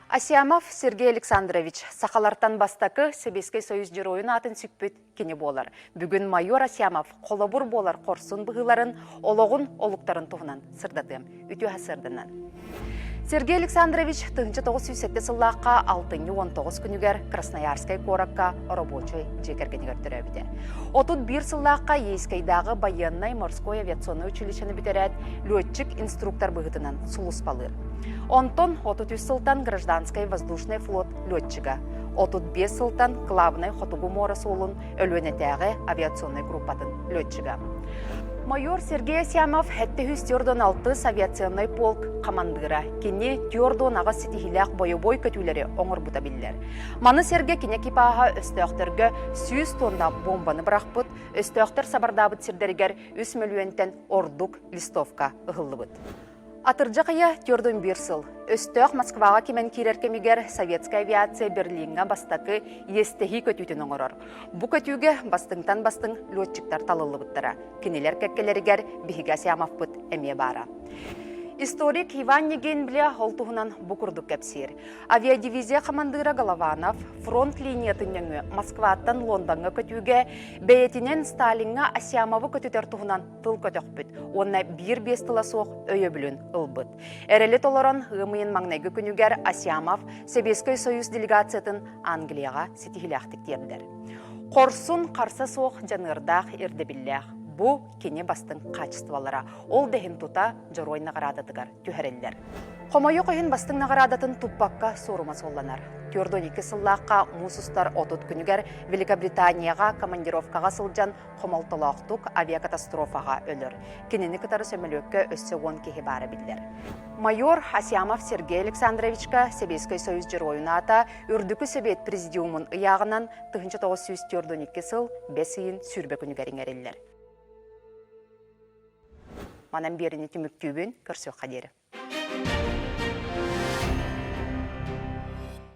Асямов Сергей Александрович сахалартан бастакы Сэбиэскэй Союз Дьоруойун аатын сүкпүт кини буолар. Бүгүн майор Асямов холобур буолар хорсун быһыыларын, олоҕун олуктарын туһунан сырдатыам. Үтүө сарсыарданан. Сергей Александрович 1907 сыллаахха алтынньы 19 күнүгэр Красноярскай куоракка оробуочай дьиэ кэргэнигэр төрөөбүтэ. 31 сыллаахха Ейскайдааҕы байыаннай морской авиационнай училищены бүтэрээт, летчик-инструктор быһыытынан сулууспалыыр. Онтон 33 сылтан гражданскай воздушный флот летчига, 35 сылтан Главнай Хотугу муора суолун Өлүөнэтээҕи авиационнай группатын летчига. Майор Сергей Асямов 746 авиационнай полк хамандыыра. Кини 48 ситиһиилээх бойобуой көтүүлэри оҥорбута биллэр. Маны сэргэ кини экипааһа өстөөхтөргө 100 тонна бомбаны бырахпыт, өстөөхтөр сабардаабыт сирдэригэр 3 мөлүйүөнтэн ордук листовка ыһыллыбыт. Атырдьах ыйа 41 сыл. Өстөөх Москваҕа кимэн киирэр кэмигэр советскай авиация Берлиҥҥа бастакы иэстэһии көтүүтүн оҥорор. Бу көтүүгэ бастыҥтан бастыҥ летчиктар талыллыбыттара. Кинилэр кэккэлэригэр биһиги Асямовпыт эмиэ баара. Историк Иван Негенбле ол туһунан бу курдук кэпсиир. Авиадивизия хамандыыра Голованов фронт линиятын нөҥүө Москваттан Лондоҥҥа көтүүгэ бэйэтинэн Сталиҥҥа Асямовы көтүтэр туһунан тыл көтөхпүт уонна биир биэс тыла суох өйөбүлүн ылбыт. Эрэли толорон ыам ыйын маҥнайгы күнүгэр Асямов Сэбиэскэй Союз делегациятын Англияҕа ситиһиилээхтик тиэрдэр. Хорсун, харса суох, дьаныардаах, ирдэбиллээх. Бу кини бастыҥ хаачыстыбалара. Ол да иһин тута дьоруой наҕараадатыгар түһэриллэр. Хомойуох иһин бастыҥ наҕараадатын туппакка суорума суолланар. 42 сыллаахха муус устар 30 күнүгэр Великобританияҕа командировкаҕа сылдьан хомолтолоохтук авиакатастрофаҕа өлөр. Кинини кытары сөмөлүөккэ өссө уон киһи баара биллэр. Майор Асямов Сергей Александровичка Сэбиэскэй Союз Дьоруойун аата Үрдүкү Сэбиэт Президиумун ыйааҕынан 1942 сыл бэс ыйын сүүрбэ күнүгэр иҥэриллэр. Манан биэrini түмүктүүбүн, көрсүөххэ диэри.